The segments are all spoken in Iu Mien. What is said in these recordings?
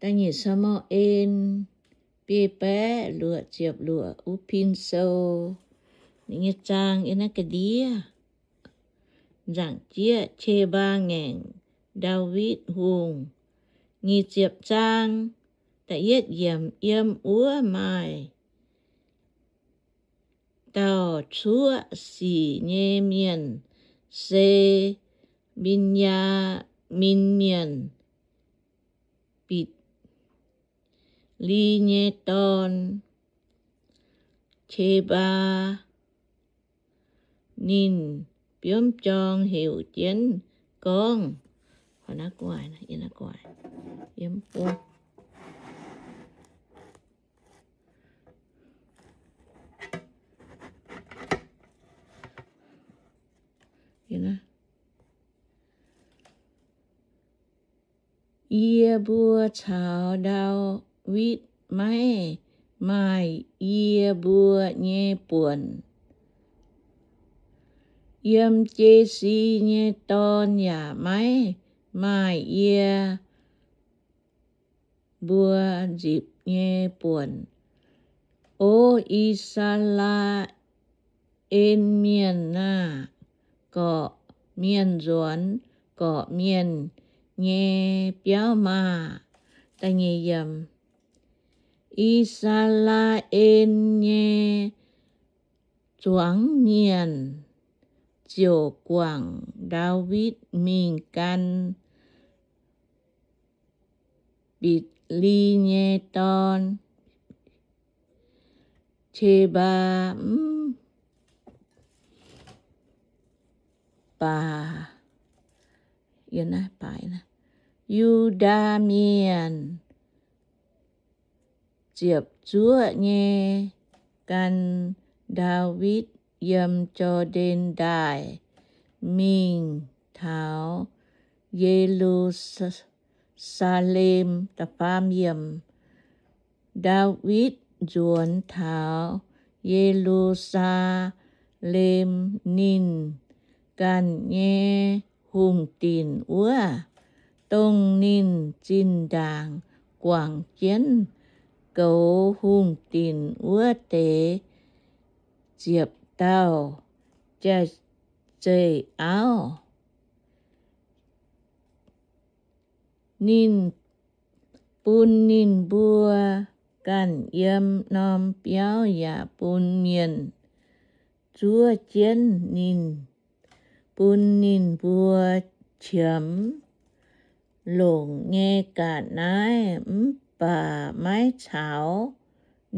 Da'nyeic Saa^mu^en biei baeqv luoqc ziepc luoqc, Uv Pin Sou. Ninh nyei zaang yiem naaiv ga'ndiev. Nzaangc jieqv, Qe^mbaa ngaengc Ndaawitv Hungh. Nyic ziepc zaang, da'yietv yiemc, yiem wuov maaih dauh cuoqv sic nyei mienh, se Mben^yaa^min Mienh, Bitc^li nyei dorn, Qe^mbaa. Ninh biomv jorng heuc jienv gorngv, Yie mbuo caux Ndaawitv maiv maaih yie mbuo nyei buonc, yiem Jesi nyei dorn yaac maiv maaih yie mbuo nzipc nyei buonc. O I^saa^laa^en Mienh aah! Gorqv-mienh nzuonx gorqv-mienh nyei biauv maah! I^saa^laa^en nyei zuangx mienh ziouc guangc Ndaawitv mingh gan Bitc^li nyei dorn, Qe^mbaa, mv baac Yu^ndaa Mienh ziepc zuoqv nyei gan Ndaawitv yiem Jor^ndaen Ndaaih mingh taux Ye^lu^saa^lem. Ndaawitv nzuonx taux Ye^lu^saa^lem, ninh ganh nyei hungh dinc wuov, dongh ninh zinh ndaangc guangc jienv goux hungh dinc wuov deix ziepc dauh jai-zeih auv. Ninh bun ninh mbuo ganh yiem norm biauv yaac bun mienh zuov jienv ninh, bun ninh mbuo qiemx longc nyei ga'naaiv mv baac maiv caux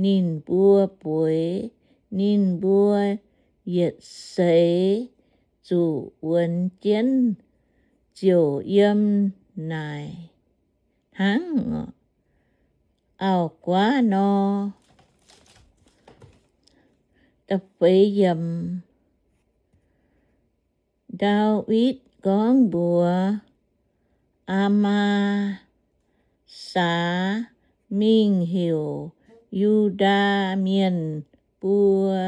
ninh mbuo bueix. Ninh mbuo yietc seix zuqc wuonx jienv ziouc yiem naaic hnangv. Auv-guaav nor, da'feix yiemc, Ndaawitv gorngv mbuox Aa^maa^saa mingh heuc Yu^ndaa Mienh buo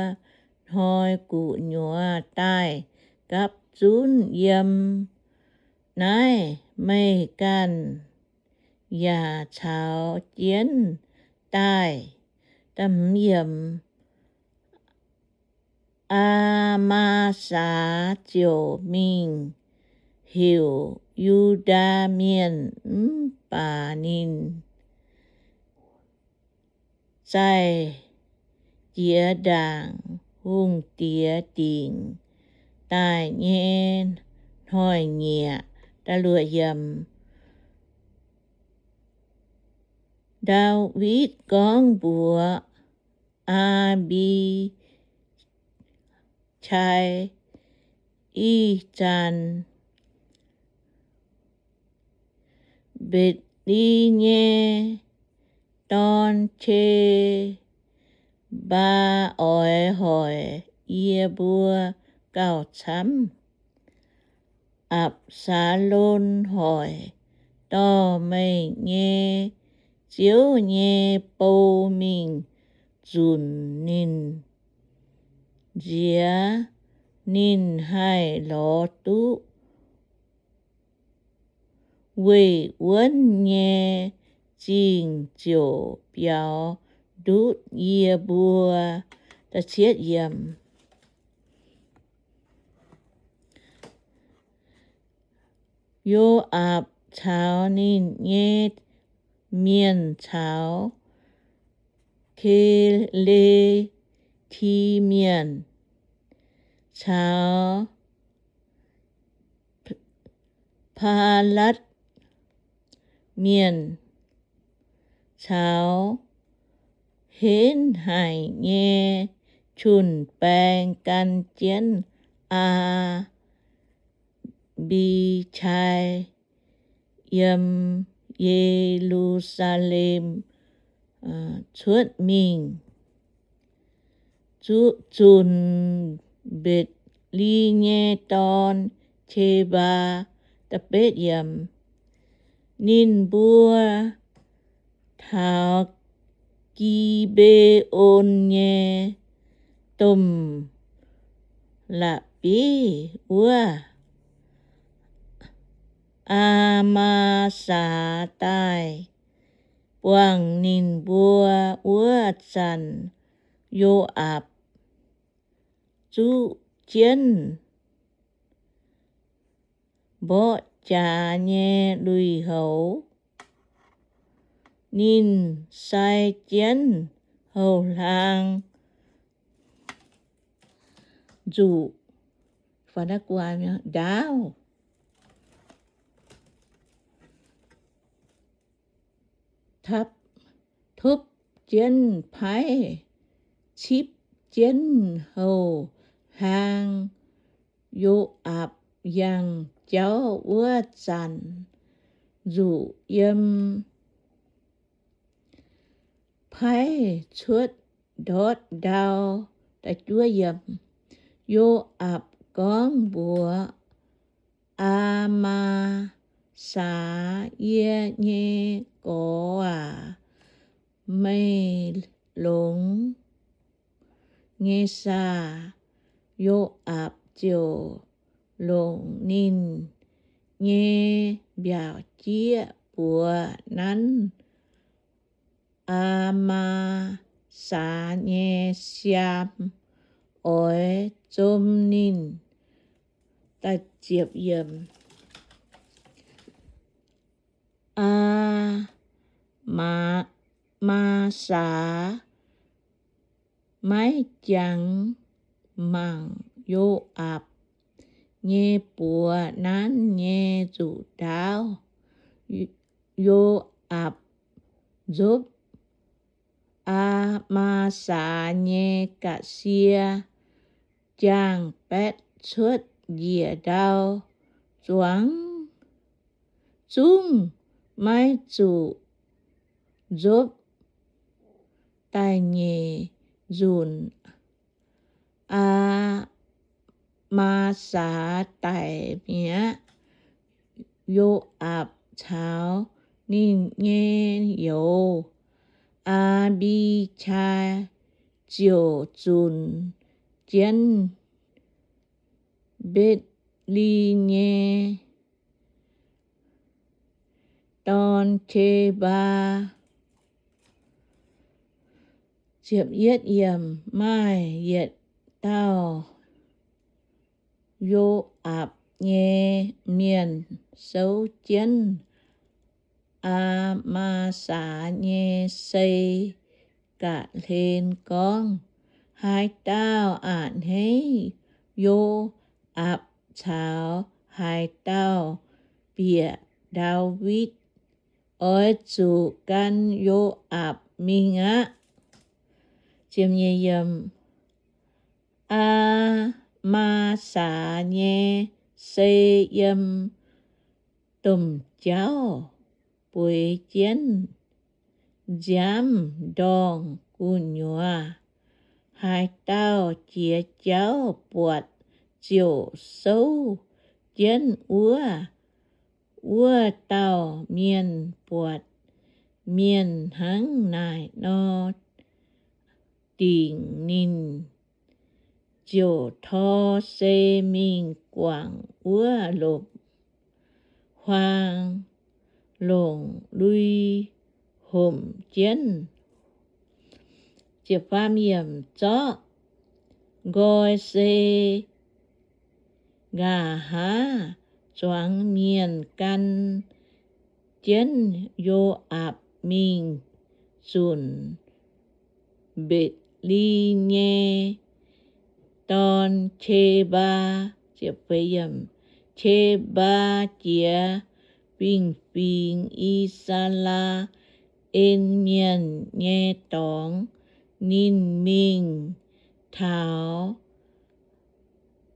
hnoi gu'nyuoz daaih gapv zunv yiem naaiv, meih ganh yaac caux jienv daaih. Aa^maa^saa ziouc mingh heuc Yu^ndaa Mienh, mv baac ninh zaih jiex ndaangc hungh diex dingc daaih nyei hnoi-nyieqc. Ndaawitv gorngv mbuox Aa^mbi^qai, Ih zanc Mbetc^li nyei dorn, Qe^mbaa, oix hoic yie mbuo gauh camv. Apc^saa^lom hoic dorh meih nyei ziouv nyei bou mingh zunc ninh nziex, ninh haih lorz duqv weih wuonv nyei zingh ziouc biaux ndutv yie mbuo. Yo^aapc caux ninh nyei mienh caux Ki^le^ti Mienh caux Paalatv Mienh caux henv haic nyei jun-baeng gan jienv Aa^mbi^qai yiem Ye^lu^saa^lem cuotv mingh. Zunc Mbetc^li nyei dorn, Qe^mbaa. Ninh mbuo taux Gi^mbe^on nyei domh la'bieiv wuov, Aa^maa^saa daaih buangh ninh mbuo wuov zanc, Yo^aapc zuqv jienv mborqv jaax nyei lui-houx. Ninh sai jienv houx-hlaang nzuqc ndaauv, topv jienv paaiv, cipv jienv houx-hlaang. Yo^aapc yangh jauv wuov zanc, nzuqc yiem paaiv cuotv ndortv ndau. Yo^aapc gorngv mbuox Aa^maa^saa, Yie nyei gorx aac, meih longx nyei saah? Yo^aapc ziouc longc ninh nyei mbiaauc jieqv buoz nanv Aa^maa^saa nyei siaam, oix zom ninh. Aa^maa^saa maiv jangx mangc Yo^aapc nyei buoz nanv nyei nzuqc ndaauv. Yo^aapc nzopv Aa^maa^saa nyei ga'sie jaang-baeqv cuotv njiec ndau, zuangx zungv maiv zuqc nzopv. Da'nyeic nzunc, Aa^maa^saa daic mi'aqv. Yo^aapc caux ninh nyei youz, Aa^mbi^qai, ziouc zunc jienv Mbetc^li nyei dorn, Qe^mbaa. Maaih yietc dauh Yo^aapc nyei mienh souv jienv Aa^maa^saa nyei sei ga'hlen gorngv, Haaix dauh a'hneiv Yo^aapc caux haaix dauh bieqc Ndaawitv, oix zuqc gan Yo^aapc mingh aqv. Aa^maa^saa nyei sei yiem domh jauv bueix jienv nziaamv-ndorngh gu'nyuoz. Haaix dauh jiex jauv buatc ziouc souv jienv wuov, wuov dauh mienh buatc mienh hnangv naaic nor dingc ninh, ziouc tor sei mingh guangc wuov lomc-huaang longc lui homc jienv. Zorqv nqoi se nqa'haav zuangx mienh gan jienv Yo^aapc mingh zunc Mbetc^li nyei dorn, Qe^mbaa. Qe^mbaa jiex fingx-fingx I^saa^laa^en Mienh nyei dorngx. Ninh mingh taux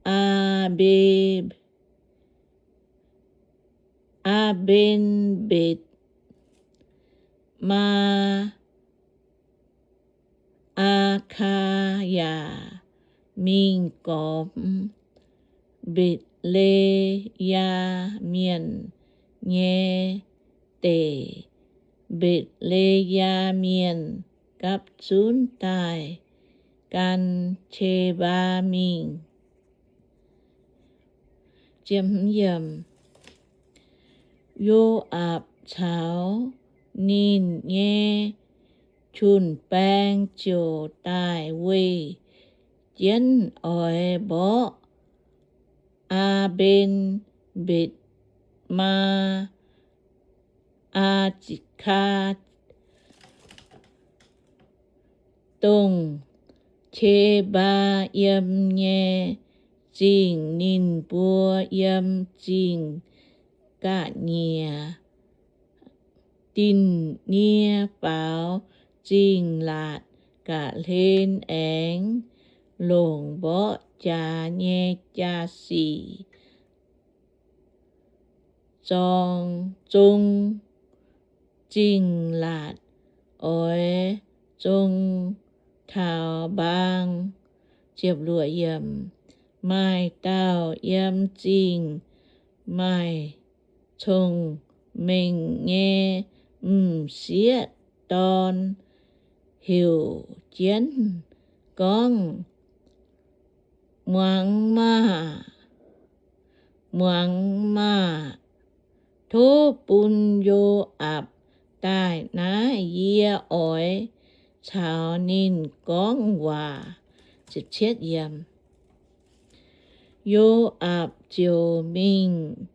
Aa^mbe Aa^mbe^mbetc, Maa, Aa^kaa^yaa, mingh gormx Mbetc^le^yaa Mienh nyei deic. Mbetc^le^yaa Mienh gapv zunv daaih gan Qe^mbaa mingh. Yo^aapc caux ninh nyei jun-baeng ziouc daaih weih jienv oix mborqv Aa^mbe^mbetc, Maa, Aa^kaa dongh Qe^mbaa yiem nyei zingh. Ninh mbuo yiem zingh ga'nyiec, Dinh^nie faaux Zingh Laatc, ga'hlen aengx longc mborqv jaax nyei jaa-sic zong, zong Zingh Laatc, oix zong taux mbaang. Maaih dauh yiem zingh maaih cong-mengh nyei m'sieqv dorn heuc jienv gorngv, Muangx maah! Muangx maah! Tov bun Yo^aapc daaih naaiv. Yie oix caux ninh gorngv waac. Yo^aapc ziouc mingh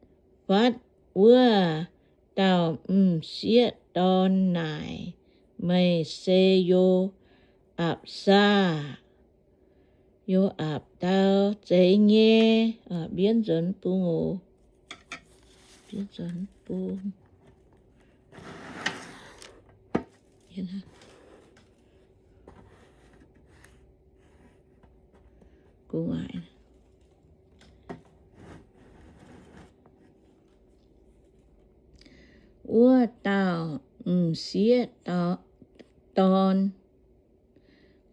fatv wuov dauh m'sieqv dorn naaic, Meih se Yo^apc saah? Yo^aapc dau, Zeiz nyei. Mbienv nzuonx bung oc. Mbienv nzuonx bung. Wuov dauh m'sieqv dorn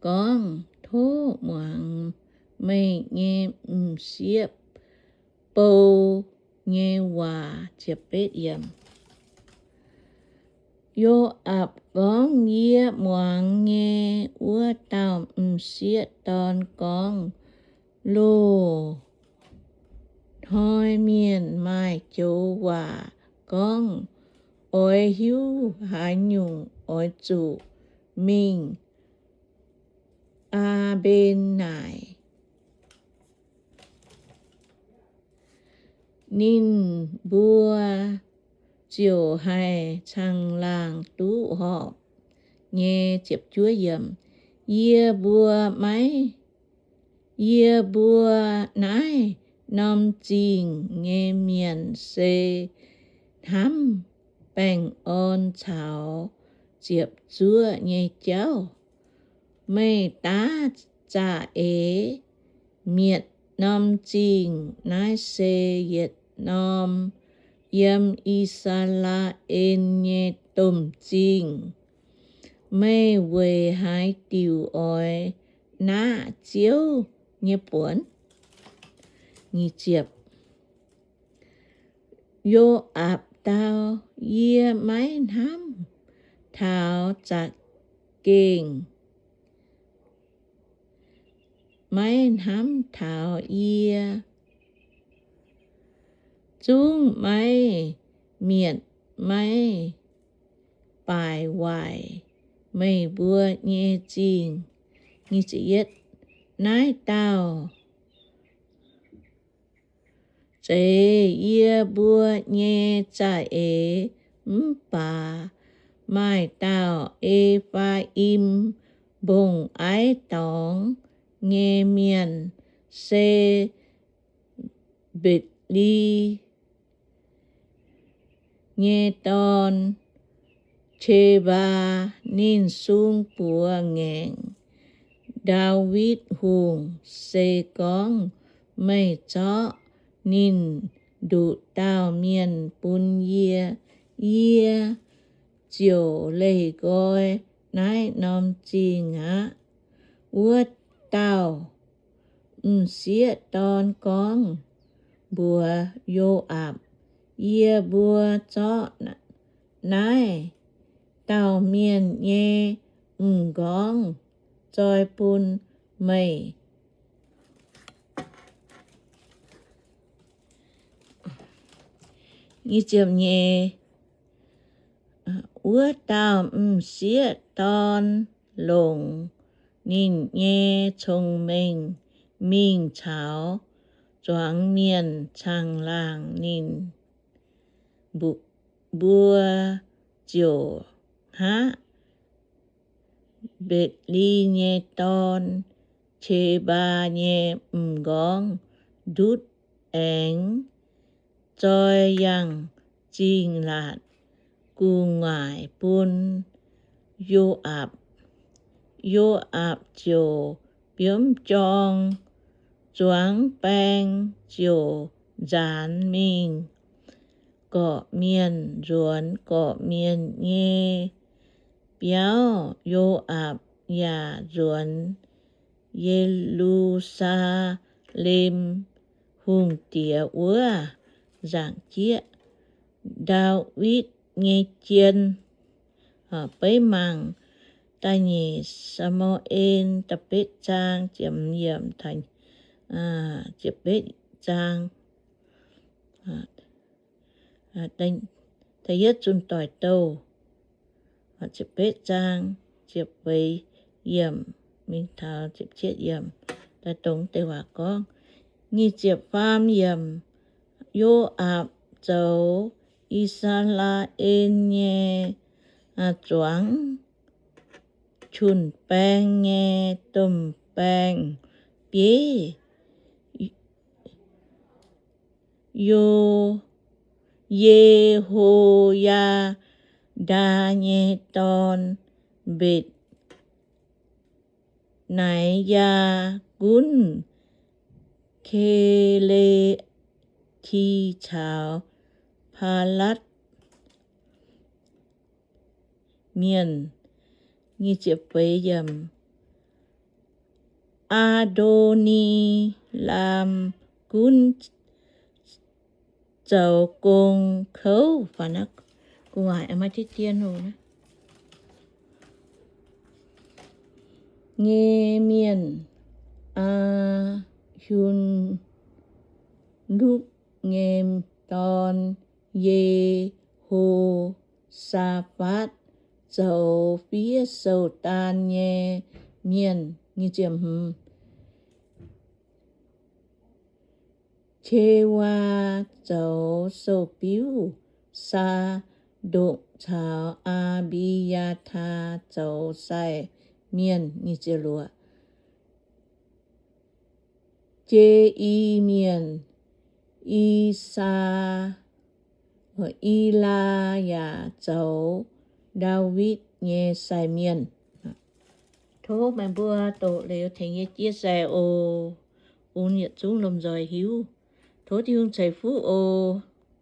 gorngv, Tov muangx meih nyei m'sieqv bou nyei waac. Yo^aapc gorngv, Yie muangx nyei. Wuov dauh m'sieqv dorn gorngv, Loz-hnoi mienh maaih joux waac gorngv, Oix hiuv haaix nyungc oix zuqc mingh Aa^mbe^naaic. Ninh mbuo ziouc haih caangh laangh duqv horpc nyei. Yie mbuo maiv, yie mbuo naaiv norm zingh nyei mienh se hnamv baengh orn caux ziepc zuoqv nyei jauv. Meih daav za'eix mietc norm zingh. Naaiv se yietc norm yiem I^saa^laa^en nyei domh zingh. Meih weic haaix diuc oix naqv Ziouv nyei buonc? Yo^aapc dau, Yie maiv hnamv taux za'gengh, maiv hnamv taux yie zungv maiv mietc, maiv baaic waaic meih mbuo nyei zingh. Naaiv dauh zeiz yie mbuo nyei za'eix, mv baac maaih dauh E^faa^im Mbong-Aiv dorngx nyei mienh, se Mbetc^li nyei dorn, Qe^mbaa. Ninh sung buoz ngaengc Ndaawitv Hungh, se gorngv, Meih zorqv ninh nduqc dauh mienh bun yie, yie ziouc leih nqoi naaiv norm zingh aqv. Wuov dauh m'sieqv dorn gorngv mbuox Yo^aapc, Yie mbuo zorqv naaiv dauh mienh nyei m'nqorngv zoi bun meih. Wuov dauh m'sieqv dorn longc ninh nyei cong-mengh mingh caux zuangx mienh caangh laangh ninh mbuo ziouc hngaqv Mbetc^li nyei dorn, Qe^mbaa nyei m'nqorngv ndutv aengx zoi yangh zingh laatc gu'nguaaic bun Yo^aapc. Yo^aapc ziouc biomv jorng zuangx baeng ziouc nzaanx mingh gorqv-mienh nzuonx gorqv-mienh nyei biauv. Yo^aapc yaac nzuonx Ye^lu^saa^lem hungh diex wuov nzaangc jieqv, Ndaawitv nyei jien. Beiv mangc da'nyeic Saa^mu^en da'betv zaang ziepc yiemc, ziepc betv zaang, da'yietv Zunh Doic Douh ziepc betv zaang ziepc feix yiemc mingh taux ziepc cietv yiemc, daaih dongh deix waac gorngv. Nyic ziepc faam yiemc, Yo^aapc zoux I^saa^laa^en nyei zuangx jun-baeng nyei domh baeng-bieiv, Ye^, Ye^ho^yaa^ndaa nyei dorn, Mbetc^naaiv^yaa gunv Ki^le^ti caux Paalatv Mienh. Aa^ndo^ni^lam gunv zoux gong kouv, nyei mienh, Aa^hun^lukv nyei dorn, Ye^ho^saa^fatv, zoux fiev sou-daan nyei mienh. Qe^waa zoux sou-biuv, Saa^ndokc caux Aa^mbi^yaa^taa zoux sai mienh. Jei^i Mienh, I^saa, I^laa yaac zoux Ndaawitv nyei sai mienh. Tov meih mbuo doqc liuz tengx yie chia sẻ oc. Bun yietc zungv lomh nzoih hiuv. Tov Tin-Hungh ceix fuqv oc.